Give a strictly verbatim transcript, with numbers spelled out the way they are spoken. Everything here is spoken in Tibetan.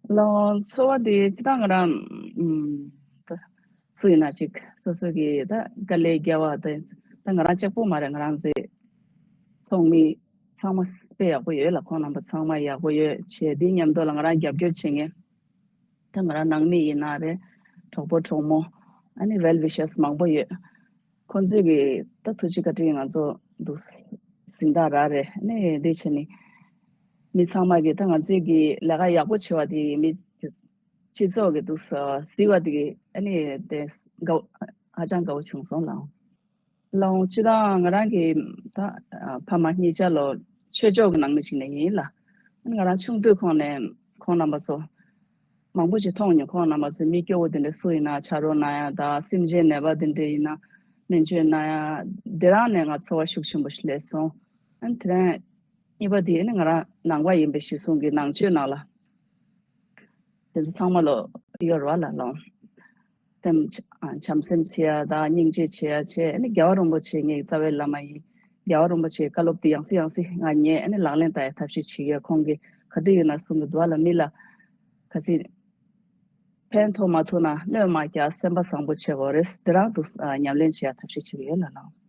ལོ་འཚོ་བ་དེ་སྤྱི་བཏང་ང་རང་ཨམ། ད་སུ་ཡིན་ན་ཅིག་སོ་སོ་གི་ད་དཀའ་ལས་བརྒྱབ་པ་དེ་ད་ང་རང་གཅིག་པོ་མ་རེད། ང་རང་ཚོའི་ཚོགས་མི་ཚང་མ་དཔེ་ཡག་པོ་ཡོད་ལ། ཁོང་རྣམ་པ་ཚང་མ་ཡག་པོ་ཡོད་བྱས། དེའི་མཉམ་དུ་ལ་ང་རང་རྒྱབ་སྐྱོར་བྱེད་མཁན་ད་ང་རང་ནང་མི་ཡིན་ན་རེད། གྲོགས་པོ་གྲོགས་མོ་ཨ་ནི་ཝེལ་ཝི་ཤར་མང་པོ་ཡོད། ཁོང་ཚོས་ཀྱི་ད་ཐུགས་རྗེ་བཀའ་དྲིན་ང་ཚོ་འདུག་གཟེངས་རྟགས་རག་རེད། ཨ་ནི་དེ་བྱས་ནས་མི་ཚང་མ་གིས་ད་ང་ཚོས་ཀྱི་ལས་ཀ་ཡག་པོ་བྱེད་པ་དེ་མི་སྤྱི་ཚོགས་ཀྱི་འདུག་གཟིགས་པ་དེ་གི་ཨ་ནི་དེ་དགའ་ཧ་ཅང་དགའ་བོ་བྱུང་སོང་ལགས། ལགས་འོང་། སྤྱི་བཏང་ང་རང་གི་ད་ཕ་མ་གཉིས་ཆ་ལོ་ཆོས་ཕྱོགས་ཀྱི་ནང་མི་ཞིག་ནས་ཡིན་ལ། ང་རང་ཆུང་དུས་ཁོང་ནས་ཁོང་རྣམ་པ་ཚོ་མང་པོ་ཞིག་མཐོང་མྱོང་། ཁོང་རྣམ་པ་ཚོས་མི་སྐྱོ་བོ་དེ་འདྲ་སུ་ཡིན་ན་ཕྱག་རོགས་གནང་ཡ་དང་སེམས་ཅན་ནད་པ་དེ་འདྲ་ཡིན་ན་སྨན་བཅོས་གནང་ཡ། དེ་རང་ནས་ང་ཚོར་བ་ཤུགས་ཆེན་པོ་ཞིག་སླེབས་སོང་། ཨ་ནི་དེ་རིང་གཉིས་པ་དེ་ནི་ང་རང་ནང་པ་ཡིན་པའི་གཞི་བཟུང་གི་ནང་ཆོས་ནང་ལ། དེ་ཚོ་ཚང་མ་ལོ་ཡོད་རེད་བ་ལགས། ལགས་འོང་། སེམས་ཨ་བྱམས་སེམས་བྱེད་ཡ་དང་སྙིང་རྗེ་བྱེད་ཡ་བྱས། ཨ་ནི་རྒྱལ་བ་རིན་པོ་ཆེ་ངའི་རྩ་བའི་བླ་མ་ཡིན། རྒྱལ་བ་རིན་པོ་ཆེའི་བཀའ་སློབ་དེ་ཡང་སེ་ཡང་སེ་ང་ཉན། ཨ་ནི་ལག་ལེན་བསྟར་ཡ་ཐབས་ཤེས་བྱེད་ཡ། ཁོང་གིས་ག་དུས་ཡིན་ན་གསུང་གི་འདུག་བ་ལ། མི་ལ་ག་ཚོད་ཕན་ཐོགས་མ་ཐུབ་ན་གནོད་མ་རྒྱག་སེམས་པ་བཟང་པོ་བྱེད་དགོས་རེད། དེ་རང་དུ་ཨ་ཉམས་ལེན་བྱེད་ཡ་ཐབས་ཤེས་བྱེད་ཀྱི་ཡོད་ལགས། ལགས།